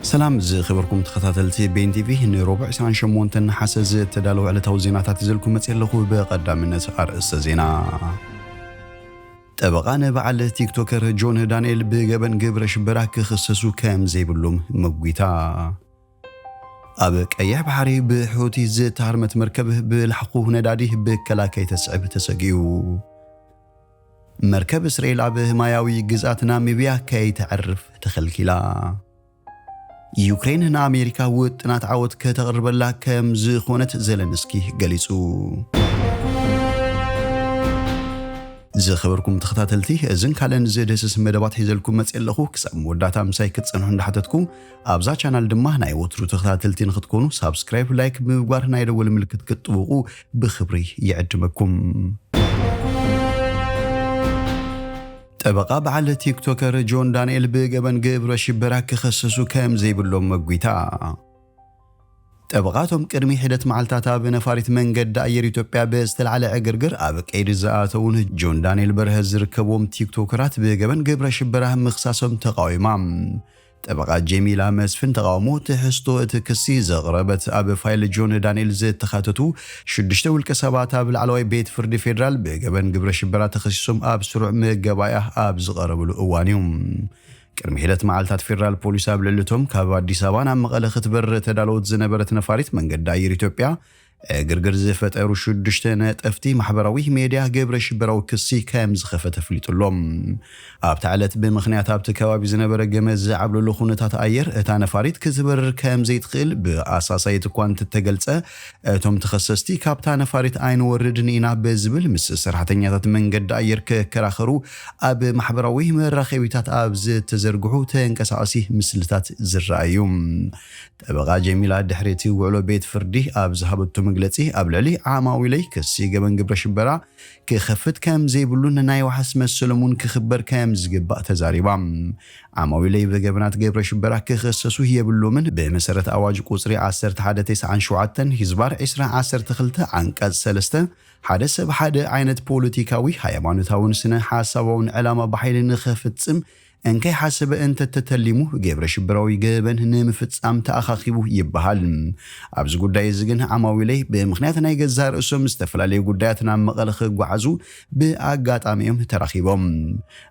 ሰላም ዝኸበርኩም ተኸታተልቲ ቤን ቲቪ፣ ንሮብዕ ዕስራን ሸሞንተን ነሓሰ ዝተዳለወ ዕለታዊ ዜናታት ይዘልኩም መፅእ ኣለኹ። ብቐዳምነት ኣርእስተ ዜና። ጠበቓ ንበዓል ቲክቶከር ጆን ዳንኤል ብገበን ግብረ ሽበራ ክኽሰሱ ከም ዘይብሎም መጒታ። ኣብ ቀይሕ ባሕሪ ብሑቲ ዝተሃርመት መርከብ ብላሕኹ ነዳዲ ብከላ ከይተስዕብ ተሰጊኡ። መርከብ እስራኤል ኣብ ማያዊ ግዝኣት ናሚብያ ከይተዕርፍ ተኸልኪላ። ዩክሬን ንኣሜሪካ ውጥናት ዓወት ከተቕርበላ ከም ዝኾነት ዘለንስኪ ገሊጹ። ዝኸበርኩም ተኸታተልቲ፣ እዝን ካልእን ዝድህስስ መደባት ሒዘልኩም መፅእ ኣለኹ። ክሳብ መወዳእታ ምሳይ ክትፀንሑ እንዳሓተትኩ፣ ኣብዛ ቻናል ድማ ናይ ወትሩ ተኸታተልቲ ንክትኮኑ ሳብስክራይብ፣ ላይክ ብምግባር ናይ ደወል ምልክት ክትጥውቑ ብኽብሪ ይዕድመኩም። ጠበቓ በዓል ቲክቶከር ጆን ዳንኤል ብገበን ግብረ ሽበራ ክኸሰሱ ከም ዘይብሎም መጒታ። ጠበቓቶም ቅድሚ ሒደት መዓልታት ኣብ ነፋሪት መንገዲ ኣየር ኢትዮጵያ ብዝተላዕለ ዕግርግር ኣብ ቀይዲ ዝኣተውን ጆን ዳንኤል በርሀ ዝርከብዎም ቲክቶከራት ብገበን ግብረ ሽበራ ምኽሳሶም ተቃዊማ። ጠበቓ ጀሚላ መስፍን ተቃውሞ ትሕዝቶ እቲ ክሲ ዘቕረበት፣ ኣብ ፋይል ጆን ዳንኤል ዝተኻተቱ ሽዱሽተ ውልቀ ሰባት ኣብ ላዕለዋይ ቤት ፍርዲ ፌዴራል ብገበን ግብረ ሽበራ ተኸሲሶም ኣብ ስሩዕ መገባእያ ኣብ ዝቐረብሉ እዋን እዩ። ቅድሚ ሒደት መዓልታት ፌዴራል ፖሊስ ኣብ ልዕሊ እቶም ካብ ኣዲስ ኣበባ ናብ መቐለ ክትበር ተዳለወት ዝነበረት ነፋሪት መንገዲ ኣየር ኢትዮጵያ ዕግርግር ዝፈጠሩ ሽዱሽተ ነጠፍቲ ማሕበራዊ ሜድያ ግብረ ሽበራዊ ክሲ ከም ዝኸፈተ ኣፍሊጡ ኣሎ። ኣብታ ዕለት ብምኽንያት ኣብቲ ከባቢ ዝነበረ ገመድ ዝዓብለሉ ኩነታት ኣየር እታ ነፋሪት ክትበርር ከም ዘይትኽእል ብኣሳሳይት እኳ እንተተገልጸ፣ እቶም ተኸሰስቲ ካብታ ነፋሪት ኣይንወርድን ኢና በዝብል ምስ ሰራሕተኛታት መንገዲ ኣየር ክከራኸሩ ኣብ ማሕበራዊ መራኸቢታት ኣብ ዝተዘርግሑ ተንቀሳቐሲ ምስልታት ዝረኣዩ። ጠበቓ ጀሚላ ድሕሪ እቲ ውዕሎ ቤት ፍርዲ ኣብ ዝሃበቶ መግለጺ፣ ኣብ ልዕሊ ዓማዊለይ ክሲ ገበን ግብረ ሽበራ ክኸፍት ከም ዘይብሉን ናይ ዋሕስ መሰሎም እውን ክኽበር ከም ዝግባእ ተዛሪባ። ዓማዊለይ ብገበናት ግብረ ሽበራ ክኸሰሱ የብሎምን። ብመሰረት ኣዋጅ ቁጽሪ ዓሰርተ ሓደ ተስዓን ሸውዓተን ህዝባር ዕስራ ዓሰርተ ክልተ ዓንቀጽ ሰለስተ፣ ሓደ ሰብ ሓደ ዓይነት ፖለቲካዊ፣ ሃይማኖታውን ስነ ሓሳባውን ዕላማ ብሓይሊ ንኸፍጽም እንከይሓሰበ እንተተተሊሙ ግብረ ሽበራዊ ገበን ንምፍጻም ተኣኻኺቡ ይበሃል። ኣብዚ ጉዳይ እዚ ግን ዓማዊለይ ብምኽንያት ናይ ገዛእ ርእሶም ዝተፈላለዩ ጉዳያት ናብ መቐለ ክጓዓዙ ብኣጋጣሚ እዮም ተራኺቦም።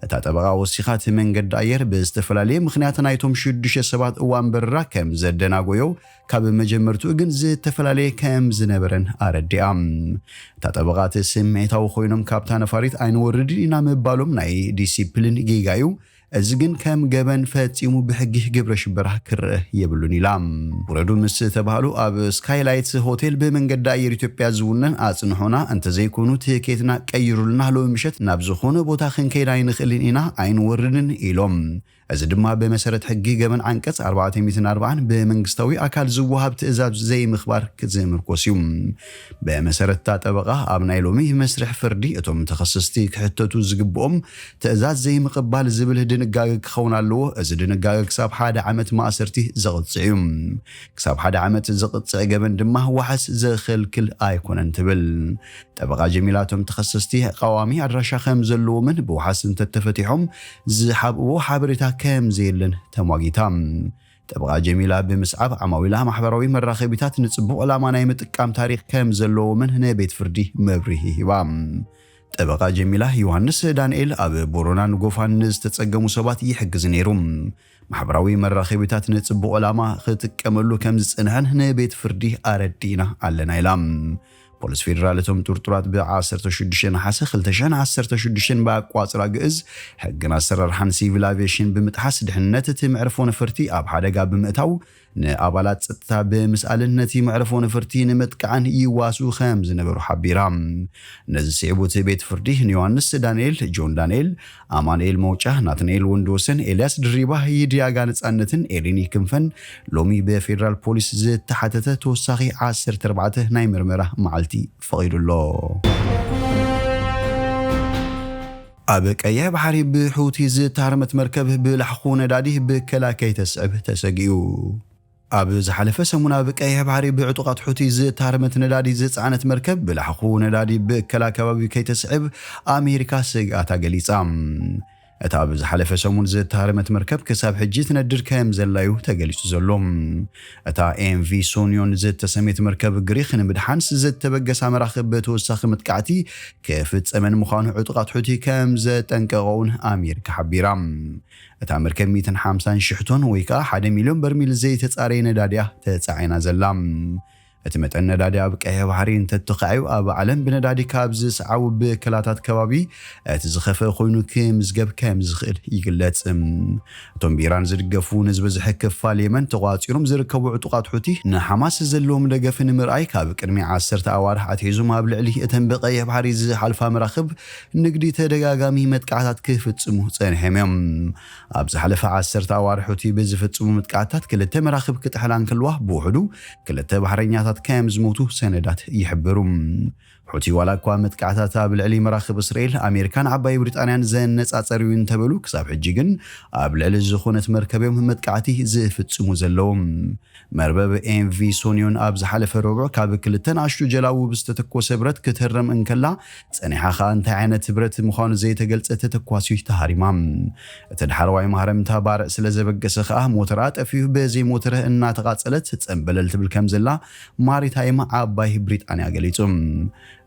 እታ ጠበቓ ወሲኻ እቲ መንገዲ ኣየር ብዝተፈላለየ ምኽንያት ናይቶም ሽዱሽተ ሰባት እዋን በረራ ከም ዘደናጎዮ፣ ካብ መጀመርትኡ ግን ዝተፈላለየ ከም ዝነበረን ኣረዲኣ። እታ ጠበቓ እቲ ስምዒታዊ ኮይኖም ካብታ ነፋሪት ኣይንወርድን ኢና ምባሎም ናይ ዲሲፕሊን ጌጋ እዩ። እዚ ግን ከም ገበን ፈጺሙ ብሕጊ ግብረ ሽበራ ክረአ የብሉን ኢላ። ውረዱ ምስ ተባህሉ ኣብ ስካይላይት ሆቴል ብመንገዲ ኣየር ኢትዮጵያ ዝውነን ኣጽንሑና፣ እንተዘይኮኑ ትኬትና ቀይሩልና፣ ሎሚ ምሸት ናብ ዝኾነ ቦታ ክንከይድ ኣይንኽእልን ኢና፣ ኣይንወርድን ኢሎም። እዚ ድማ ብመሰረት ሕጊ ገበን ዓንቀጽ ኣርባዕተ ሚእትን ኣርባዓን ብመንግስታዊ ኣካል ዝወሃብ ትእዛዝ ዘይምኽባር ዝምርኮስ እዩ። ብመሰረት እታ ጠበቓ፣ ኣብ ናይ ሎሚ መስርሕ ፍርዲ እቶም ተኸሰስቲ ክሕተቱ ዝግብኦም ትእዛዝ ዘይምቕባል ዝብል ድንጋገ ክኸውን ኣለዎ። እዚ ድንጋገ ክሳብ ሓደ ዓመት ማእሰርቲ ዘቕጽዕ እዩ። ክሳብ ሓደ ዓመት ዘቕጽዕ ገበን ድማ ዋሕስ ዘኸልክል ኣይኮነን ትብል። ጠበቓ ጀሚላ፣ እቶም ተኸሰስቲ ቀዋሚ ኣድራሻ ከም ዘለዎምን ብዋሕስ እንተተፈቲሖም ዝሓብእዎ ሓበሬታ ከም ዘየለን ተሟጊታ። ጠበቓ ጀሚላ ብምስዓብ፣ ዓማዊላ ማሕበራዊ መራኸቢታት ንጽቡቕ ዕላማ ናይ ምጥቃም ታሪኽ ከም ዘለዎምን ንቤት ፍርዲ መብርሂ ሂባ። ጠበቓ ጀሚላ፣ ዮሃንስ ዳንኤል ኣብ ቦረናን ጎፋን ንዝተጸገሙ ሰባት ይሕግዝ ነይሩ። ማሕበራዊ መራኸቢታት ንጽቡቕ ዕላማ ክጥቀመሉ ከም ዝጸንሐን ንቤት ፍርዲ ኣረዲእና ኣለና ኢላ። ፖሊስ ፌደራል እቶም ጥርጡራት ብ ዓሰርተ ሽዱሽተ ነሓሰ ክልተ ሽሕን ዓሰርተ ሽዱሽተን ብኣቋጽራ ግእዝ ሕግን ኣሰራርሓን ሲቪል ኣቪዬሽን ብምጥሓስ ድሕንነት እቲ መዕርፎ ነፈርቲ ኣብ ሓደጋ ብምእታው ንኣባላት ጸጥታ ብምስኣልን ነቲ መዕርፎ ነፈርቲ ንምጥቃዕን ይዋስኡ ከም ዝነበሩ ሓቢራ። ነዚ ስዒቡ እቲ ቤት ፍርዲ ንዮሃንስ ዳንኤል፣ ጆን ዳንኤል፣ ኣማኑኤል መውጫ፣ ናትናኤል ወንድወሰን፣ ኤልያስ ድሪባ፣ ይድያጋ ነጻነትን ኤሊኒ ክንፈን ሎሚ ብፌደራል ፖሊስ ዝተሓተተ ተወሳኺ ዓሰርተ ኣርባዕተ ናይ ምርመራ መዓልቲ ፈቒዱ ኣሎ። ኣብ ቀይሕ ባሕሪ ብሑቲ ዝተሃርመት መርከብ ብላሕኹ ነዳዲ ብከላ ከይተስዕብ ተሰጊኡ። ኣብ ዝሓለፈ ሰሙን ኣብ ቀይሕ ባሕሪ ብዕጡቓት ሑቲ ዝተሃርመት ነዳዲ ዝጸዓነት መርከብ ብላሕኹ ነዳዲ ብከላ ከባቢ ከይተስዕብ ኣሜሪካ ስግኣታ ገሊጻ። እታ ኣብ ዝሓለፈ ሰሙን ዝተሃረመት መርከብ ክሳብ ሕጂ ትነድድ ከም ዘላዩ ተገሊጹ ዘሎ። እታ ኤምቪ ሶንዮን ዝተሰመየት መርከብ ግሪኽ ንምድሓንስ ዝተበገሳ መራኽብ ብተወሳኺ መጥቃዕቲ ክፍጸመን ምዃኑ ዕጡቓት ሑቲ ከም ዘጠንቀቐውን ኣሜሪካ ሓቢራ። እታ መርከብ ሚእትን ሓምሳን ሽሕ ቶን ወይ ከኣ ሓደ ሚልዮን በርሚል ዘይተጻረየ ነዳድያ ተጻዒና ዘላ። እቲ መጠን ነዳዲ ኣብ ቀይሕ ባሕሪ እንተተኻዕዩ ኣብ ዓለም ብነዳዲ ካብ ዝሰዓቡ ብከላታት ከባቢ እቲ ዝኸፍአ ኮይኑ ክምዝገብ ከም ዝኽእል ይግለጽ። እቶም ብኢራን ዝድገፉ ንዝበዝሐ ክፋል የመን ተቋጺሮም ዝርከቡ ዕጡቓት ሑቲ ንሓማስ ዘለዎም ደገፍ ንምርኣይ ካብ ቅድሚ ዓሰርተ ኣዋርሕ ኣትሒዞም ኣብ ልዕሊ እተን ብቀይሕ ባሕሪ ዝሓልፋ መራኽብ ንግዲ ተደጋጋሚ መጥቃዕታት ክፍጽሙ ጸኒሖም እዮም። ኣብ ዝሓለፈ ዓሰርተ ኣዋርሕ ሑቲ ብዝፍጽሙ መጥቃዕታት ክልተ መራኽብ ክጥሕላ እንከልዋ ብውሕዱ ክልተ ባሕረኛታት ከም ዝሞቱ ሰነዳት ይሕብሩ። ሑቲ ዋላ እኳ መጥቃዕታት ኣብ ልዕሊ መራኽብ እስራኤል፣ ኣሜሪካን ዓባይ ብሪጣንያን ዘነጻጸር እዩ እንተበሉ፣ ክሳብ ሕጂ ግን ኣብ ልዕሊ ዝኾነት መርከብ እዮም መጥቃዕቲ ዝፍጽሙ ዘለዉ። መርበብ ኤምቪ ሶንዮን ኣብ ዝሓለፈ ረቡዕ ካብ ክልተ ንኣሽቱ ጀላቡ ብዝተተኮሰ ብረት ክትህረም እንከላ፣ ጸኒሓ ኸኣ እንታይ ዓይነት ብረት ምዃኑ ዘይተገልጸ ተተኳሲ ተሃሪማ። እቲ ዳሕረዋይ ማህረምታ ባርዕ ስለ ዘበገሰ ኸኣ ሞተራ ጠፊኡ በዘይ ሞተረ እናተቓጸለት ጸንበለል ትብል ከም ዘላ ማሪታይም ዓባይ ብሪጣንያ ገሊጹ።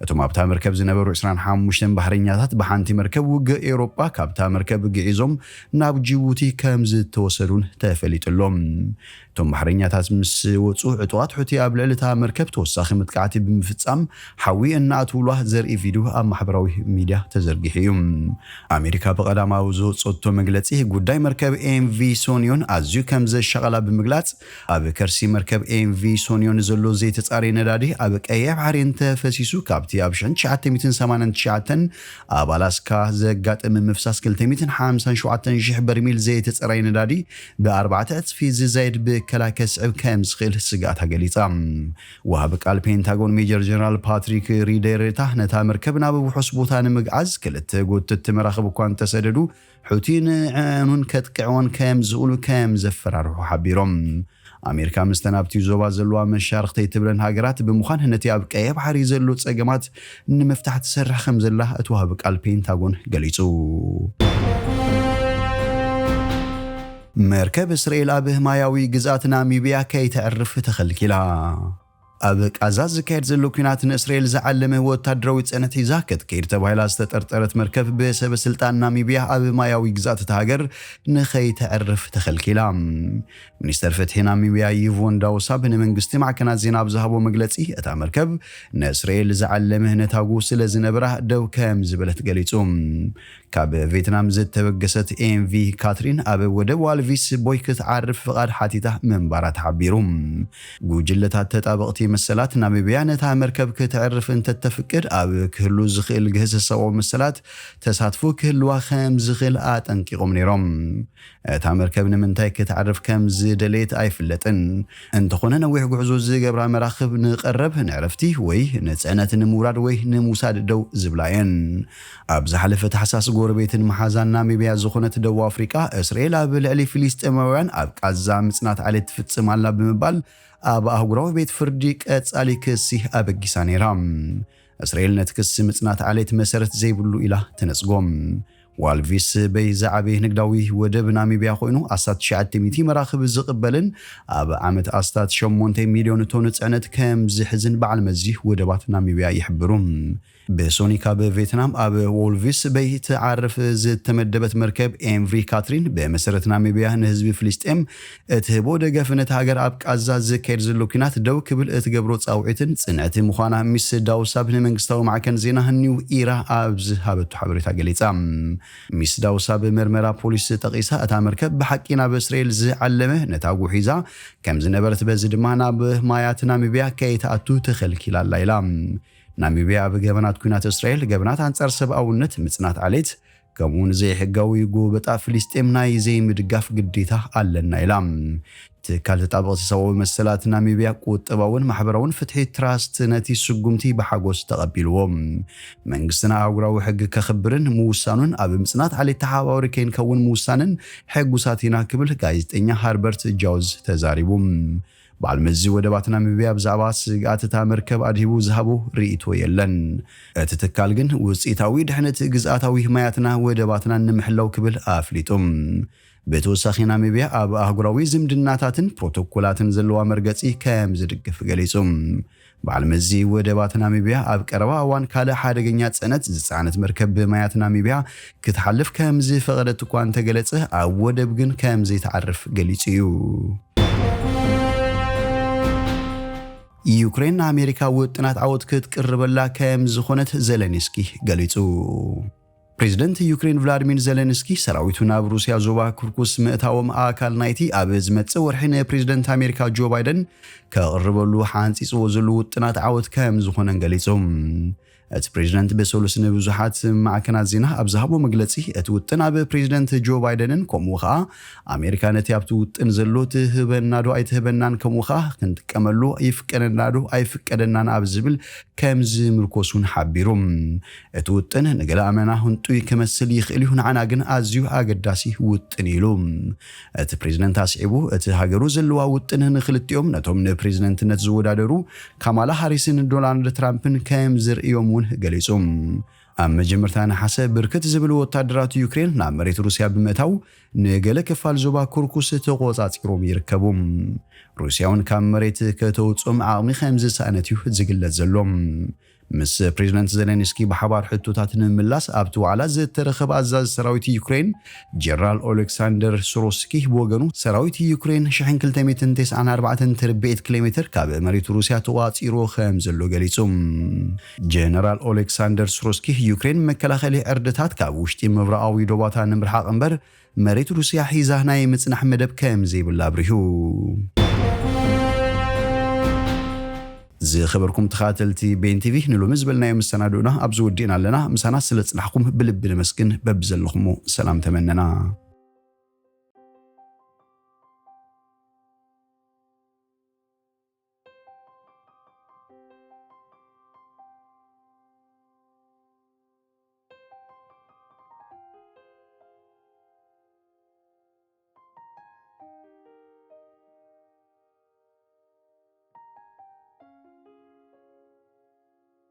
እቶም ኣብታ መርከብ ዝነበሩ ዕስራን ሓሙሽተን ባሕረኛታት ብሓንቲ መርከብ ውግእ ኤውሮጳ ካብታ መርከብ ግዒዞም ናብ ጅቡቲ ከም ዝተወሰዱን ተፈሊጡ ኣሎ። እቶም ባሕረኛታት ምስ ወጹ ዕጡቓት ሑቲ ኣብ ልዕሊ እታ መርከብ ተወሳኺ መጥቃዕቲ ብምፍጻም ሓዊ እናኣትውሏ ዘርኢ ቪድዮ ኣብ ማሕበራዊ ሚድያ ተዘርጊሑ እዩ። ኣሜሪካ ብቐዳማዊ ዘወጸቶ መግለጺ ጉዳይ መርከብ ኤምቪ ሶንዮን ኣዝዩ ከም ዘሻቐላ ብምግላጽ ኣብ ከርሲ መርከብ ኤምቪ ሶንዮን ዘሎ ዘይተጻረየ ነዳዲ ኣብ ቀይሕ ባሕሪ እንተፈሲሱ ካብቲ ኣብ ሽሕን ትሽዓተ ሚእትን ሰማንያን ትሽዓተን ኣብ ኣላስካ ዘጋጠመ ምፍሳስ ክልተ ሚእትን ሓምሳን ሸውዓተን ሽሕ በርሚል ዘይተጸራየ ነዳዲ ብኣርባዕተ ዕጽፊ ዝዛይድ ብከላ ከስዕብ ከም ዝኽእል ስግኣታ ገሊጻ። ወሃቢ ቃል ፔንታጎን ሜጀር ጀነራል ፓትሪክ ሪደሬታ ነታ መርከብ ናብ ውሑስ ቦታ ንምግዓዝ ክልተ ጎተቲ መራኽብ እኳ እንተሰደዱ ሑቲ ንዕኑን ከጥቅዕዎን ከም ዝኽእሉ ከም ዘፈራርሑ ሓቢሮም። ኣሜሪካ ምስተን ኣብቲ ዞባ ዘለዋ መሻርኽተይ ትብለን ሃገራት ብምዃን ነቲ ኣብ ቀይሕ ባሕሪ ዘሎ ጸገማት ንምፍታሕ ትሰርሕ ከም ዘላ እቲ ወሃቢ ቃል ፔንታጎን ገሊጹ። መርከብ እስራኤል ኣብ ማያዊ ግዝኣት ናሚብያ ከይተዕርፍ ተኸልኪላ። ኣብ ቃዛ ዝካየድ ዘሎ ኲናት ንእስራኤል ዝዓለመ ወታደራዊ ጽዕነት ሒዛ ክትከይድ ተባሂላ ዝተጠርጠረት መርከብ ብሰበ ስልጣን ናሚብያ ኣብ ማያዊ ግዝኣት እታ ሃገር ንኸይተዕርፍ ተኸልኪላ። ሚኒስተር ፍትሒ ናሚብያ ዩቮን ዳውሳብ ንመንግስቲ ማዕከናት ዜና ኣብ ዝሃቦ መግለጺ፣ እታ መርከብ ንእስራኤል ዝዓለመ ነታጉ ስለ ዝነበራ ደው ከም ዝበለት ገሊጹ። ካብ ቬትናም ዝተበገሰት ኤምቪ ካትሪን ኣብ ወደብ ዋልቪስ ቦይ ክትዓርፍ ፍቓድ ሓቲታ ምንባራ ተሓቢሩ። ጉጅለታት ተጣበቕቲ መሰላት ናሚብያ ነታ መርከብ ክትዕርፍ እንተተፍቅድ ኣብ ክህሉ ዝኽእል ግህሰ ሰብኣዊ መሰላት ተሳትፎ ክህልዋ ከም ዝኽእል ኣጠንቂቖም ነይሮም። እታ መርከብ ንምንታይ ክትዓርፍ ከም ዝደለየት ኣይፍለጥን። እንተኾነ ነዊሕ ጉዕዞ ዝገብራ መራኽብ ንቐረብ ንዕረፍቲ ወይ ንጽዕነት ንምውራድ ወይ ንምውሳድ ደው ዝብላ እየን። ኣብ ዝሓለፈ ታሕሳስ ጎረቤትን መሓዛን ናሚብያ ዝኾነት ደቡብ ኣፍሪቃ እስራኤል ኣብ ልዕሊ ፊሊስጤማውያን ኣብ ቃዛ ምጽናት ዓሌት ትፍጽም ኣላ ብምባል ኣብ ኣህጉራዊ ቤት ፍርዲ ቀጻሊ ክሲ ኣበጊሳ ነይራ። እስራኤል ነቲ ክሲ ምጽናት ዓሌት መሰረት ዘይብሉ ኢላ ትነጽጎ። ዋልቪስ በይ ዝዓበየ ንግዳዊ ወደብ ናሚብያ ኮይኑ ኣስታት ትሽዓተ ሚእቲ መራኽብ ዝቕበልን ኣብ ዓመት ኣስታት ሸሞንተ ሚልዮን ቶን ጽዕነት ከም ዝሕዝን በዓል መዚ ወደባት ናሚብያ ይሕብሩ። ብሶኒ ካብ ቬትናም ኣብ ዎልቪስ በይ ትዓርፍ ዝተመደበት መርከብ ኤምቪ ካትሪን ብመሰረት ናሚብያ ንህዝቢ ፍልስጤም እትህቦ ደገፍ ነቲ ሃገር ኣብ ቃዛ ዝካየድ ዘሎ ኲናት ደው ክብል እትገብሮ ጻውዒትን ጽንዕቲ ምዃና ሚስ ዳውሳብ ንመንግስታዊ ማዕከን ዜና ኒው ኢራ ኣብ ዝሃበቶ ሓበሬታ ገሊጻ። ሚስ ዳውሳብ መርመራ ፖሊስ ጠቒሳ፣ እታ መርከብ ብሓቂ ናብ እስራኤል ዝዓለመ ነታጉ ሒዛ ከም ዝነበረት፣ በዚ ድማ ናብ ማያት ናሚብያ ከይትኣቱ ተኸልኪላ ኣላ ኢላ። ናሚብያ ኣብ ገበናት ኲናት እስራኤል፣ ገበናት ኣንጻር ሰብኣውነት፣ ምጽናት ዓሌት፣ ከምኡውን ዘይሕጋዊ ጎበጣ ፍልስጤም ናይ ዘይምድጋፍ ግዴታ ኣለና ኢላ። ትካል ተጣበቕቲ ሰብኣዊ መሰላት ናሚብያ ቁጠባውን ማሕበራውን ፍትሒ ትራስት ነቲ ስጉምቲ ብሓጎስ ተቐቢልዎ። መንግስትና ኣህጉራዊ ሕጊ ከኽብርን ምውሳኑን ኣብ ምጽናት ዓሌት ተሓባባሪ ከይንከውን ምውሳንን ሕጉሳት ኢና ክብል ጋዜጠኛ ሃርበርት ጃውዝ ተዛሪቡ። በዓል መዚ ወደባት ናሚብያ ብዛዕባ ስግኣት እታ መርከብ ኣድሂቡ ዝሃቦ ርእይቶ የለን። እቲ ትካል ግን ውፅኢታዊ ድሕነት ግዝኣታዊ ማያትና ወደባትናን ንምሕላው ክብል ኣፍሊጡ። ብተወሳኺ ናሚብያ ኣብ ኣህጉራዊ ዝምድናታትን ፕሮቶኮላትን ዘለዋ መርገፂ ከም ዝድግፍ ገሊጹ። በዓል መዚ ወደባት ናሚብያ ኣብ ቀረባ እዋን ካልእ ሓደገኛ ጽዕነት ዝጸዓነት መርከብ ብማያት ናሚብያ ክትሓልፍ ከም ዝፈቐደት እኳ እንተገለጸ፣ ኣብ ወደብ ግን ከም ዘይትዓርፍ ገሊጹ እዩ። ዩክሬን ንኣሜሪካ ውጥናት ዓወት ክትቅርበላ ከም ዝኾነት ዘለንስኪ ገሊጹ። ፕሬዚደንት ዩክሬን ቭላድሚር ዘለንስኪ ሰራዊቱ ናብ ሩስያ ዞባ ኩርኩስ ምእታዎም ኣካል ናይቲ ኣብ ዝመጽእ ወርሒ ንፕሬዚደንት ኣሜሪካ ጆ ባይደን ከቕርበሉ ሓንጺጽዎ ዘሎ ውጥናት ዓወት ከም ዝኾነን ገሊጹ። እቲ ፕሬዚደንት ብሰሉስ ንብዙሓት ማዕከናት ዜና ኣብ ዝሃቦ መግለጺ፣ እቲ ውጥን ኣብ ፕሬዚደንት ጆ ባይደንን ከምኡ ኸኣ ኣሜሪካ ነቲ ኣብቲ ውጥን ዘሎ ትህበና ዶ ኣይትህበናን፣ ከምኡ ኸኣ ክንጥቀመሉ ይፍቀደና ዶ ኣይፍቀደናን ኣብ ዝብል ከም ዝምርኮስ እውን ሓቢሩ። እቲ ውጥን ንገለ ኣመና ህንጡይ ክመስል ይኽእል እዩ፣ ንዓና ግን ኣዝዩ ኣገዳሲ ውጥን እዩ ኢሉ። እቲ ፕሬዝደንት ኣስዒቡ፣ እቲ ሃገሩ ዘለዋ ውጥን ንክልቲኦም ነቶም ንፕሬዝደንትነት ዝወዳደሩ ካማላ ሃሪስን ዶናልድ ትራምፕን ከም ዝርእዮም እውን ገሊጹ። ኣብ መጀመርታ ነሓሰ ብርክት ዝብሉ ወታደራት ዩክሬን ናብ መሬት ሩስያ ብምእታው ንገለ ክፋል ዞባ ኩርኩስ ተቖጻጺሮም ይርከቡ። ሩስያ እውን ካብ መሬት ከተውጽኦም ዓቕሚ ከም ዝሰኣነት እዩ ዝግለጽ ዘሎ። ምስ ፕሬዝደንት ዜሌንስኪ ብሓባር ሕቶታት ንምምላስ ኣብቲ ዋዕላ ዝተረኸበ ኣዛዚ ሰራዊት ዩክሬን ጀነራል ኦሌክሳንደር ስሮስኪ ብወገኑ፣ ሰራዊት ዩክሬን ሽሕን ክልተ ሚእትን ተስዓን ኣርባዕተን ትርብዒት ኪሎ ሜትር ካብ መሬት ሩስያ ተቋጺሩ ከም ዘሎ ገሊጹ። ጀነራል ኦሌክሳንደር ስሮስኪ፣ ዩክሬን መከላኸሊ ዕርድታት ካብ ውሽጢ ምብራቓዊ ዶባታ ንምርሓቕ እምበር መሬት ሩስያ ሒዛ ናይ ምጽናሕ መደብ ከም ዘይብላ ኣብሪሁ። ዝኸበርኩም ተኸታተልቲ ቤን ቲቪ፣ ንሎሚ ዝበልናዮ መሰናድኦና ኣብዚ ወዲእና ኣለና። ምሳና ስለ ጽናሕኩም ብልቢ ነመስግን። በብዘለኹሞ ሰላም ተመነና።